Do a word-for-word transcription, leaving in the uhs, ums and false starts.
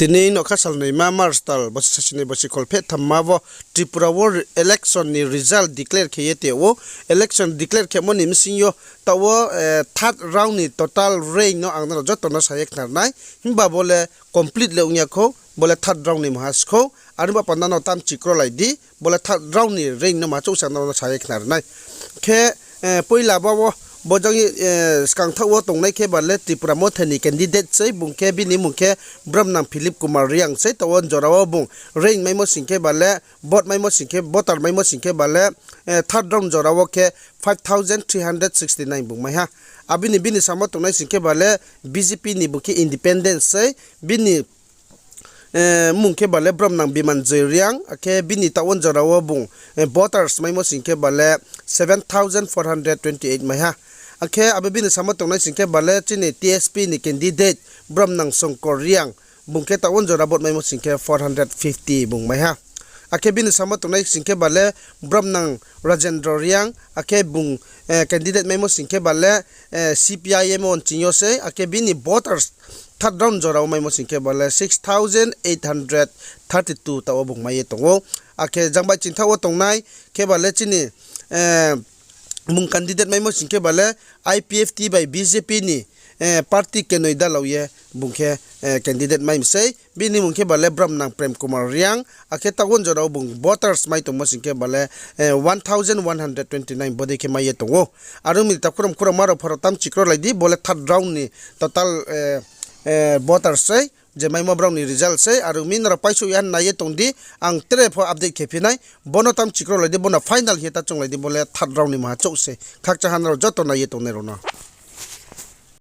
Tini nokha salnoima March tal bosi sasinoi bosi kholpheh thamma wo Tripura wo election ni result declare khe ye tong ou. Election declare khemo ni bsing yo taoh wo third round ni total rank no ang nrao joto no sa ye khnar nai. Himba bo le complete le ong ya khou, bo le third round ni maha se khou. Are ba panda no tamchi krolai di, bo le third round ni rank no maha chouh se ang nrao no sa ye khnar nai. Khe poila bo wo, bo jang ye skang thaoh wo tongnai khe ba le Tipra Motha ni candidate sei, bung khe bini mmung khe Bromnang Philip Kumar Reang sei, taoh wo jora wo bung rank maimo sing khe ba le, vote maimo sing khe, voter maimo sing khe ba le third round jora wo khe five thousand three hundred sixty nine bung mai ha. Abini bini samo tongnai sing khe ba le BJP ni bung khe independent sei, bini mmung khe ba le Bromnang Bimanjoy Reang, akhe bini taoh wo jora wo bung voters maimo sing khe ba le seven thousand four hundred twenty eight mai ha. Akhe abo bini samo tongnai sing khe ba le chini TSP ni candidate Bromnang Songkor Reang, bung khe taoh wo jora vote maimo sing khe four hundred fifty bung mai ha. Akhe bini samo tongnai sing khe ba le Bromnang Rajendra Reang, akhe bung candidate maimo sing khe ba le CPIM wo nching yo sei, akhe bini voters third round jora wo maimo sing khe ba le six thousand eight hundred thirty two taoh wo bung mai ye tong ou. Akhe jang bai chingthaoh wo tongnai khe ba le chini bung candidate maimo sing khe ba le IPFT bai BJP ni party kenoi dalao ye bung khe candidate maimo sei. Bini mmung khe ba le Bromnang Prem Kumar Reang, akhe taoh wo jora wo bung voters mai tongmo sing khe ba le one thousand one hundred twenty nine bodei khe mai ye tong ou. Are ong mi takhu rao mkhu rao ma rao pha rao tamchi krolai di, bo le third round ni total voters sei, je maimo brao ni result sei. Are ong mi nrao paisouh ya nai ye tong di, ang tre pho update khe phi nai, bo no tamchi krolai di, bo no final hing ye ta chounglai di, bo le third round ni maha chouh se. Khakchang ha nrao joto nai ye tongnai rao no.